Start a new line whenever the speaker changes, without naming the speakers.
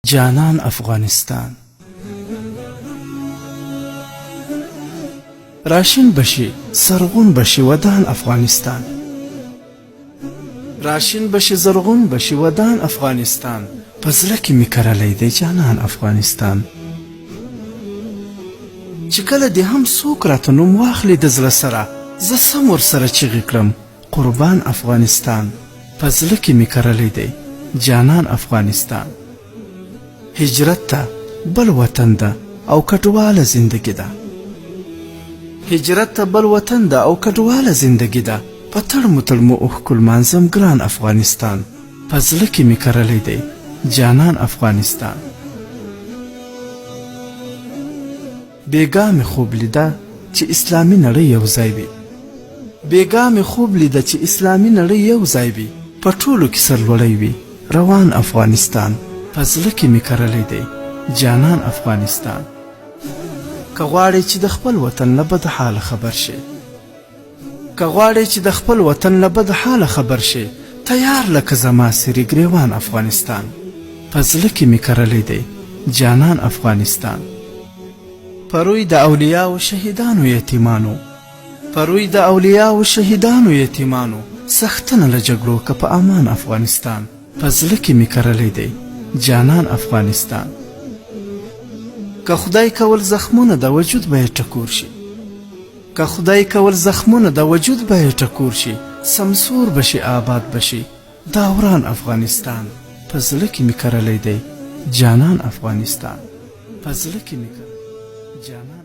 جانان افغانستان. راشین به شي سرغون به شي ودان افغانستان. راشین به شي زرغون به شي ودان افغانستان. په زړه کې مې کرلی دی جانان افغانستان. چې کله دې هم څوک راته نوم واخلي د زړه سره، زه سم ورسره چیغې کړم قربان افغانستان. په زړه کې مې کرلی دی جانان افغانستان. هجرت ته بل وطن ده او کډواله زندګي ده. هجرت ته بل وطن ده او کډواله زندګي ده. په تړمو تړمو اوښکو لمانځم ګران افغانستان. په زړه کې مې کرلی دی جانان افغانستان. بېګا مې خوب لیده چې اسلامي نړۍ یو ځای وي. بېګا مې خوب لیده چې اسلامي نړۍ یو ځای وي. په ټولو کې سرلوړی وي روان افغانستان. په زړه کې مې کرلی دی جانان افغانستان. که غواړې چې د خپل وطن له بد حاله خبر شې. که غواړې چې د خپل وطن له بد حاله خبر شې. تیار لکه زما سري ګریوان افغانستان. په زړه کې مې کرلی دی جانان افغانستان. په روی د اولیاو شهیدانو یتیمانو. په روی د اولیاو شهیدانو یتیمانو. سختنه له جګړو که په امان افغانستان. په زړه کې مې کرلی دی جانان افغانستان. که خدای کول زخمونه د وجود به یې ټکور شي. که خدای کول زخمونه د وجود به یې ټکور شي. سمسور به شي آباد به شي دا وران افغانستان. په زړه کې مې کرلی دی جانان افغانستان. په زړه کې مې کرلی جانان.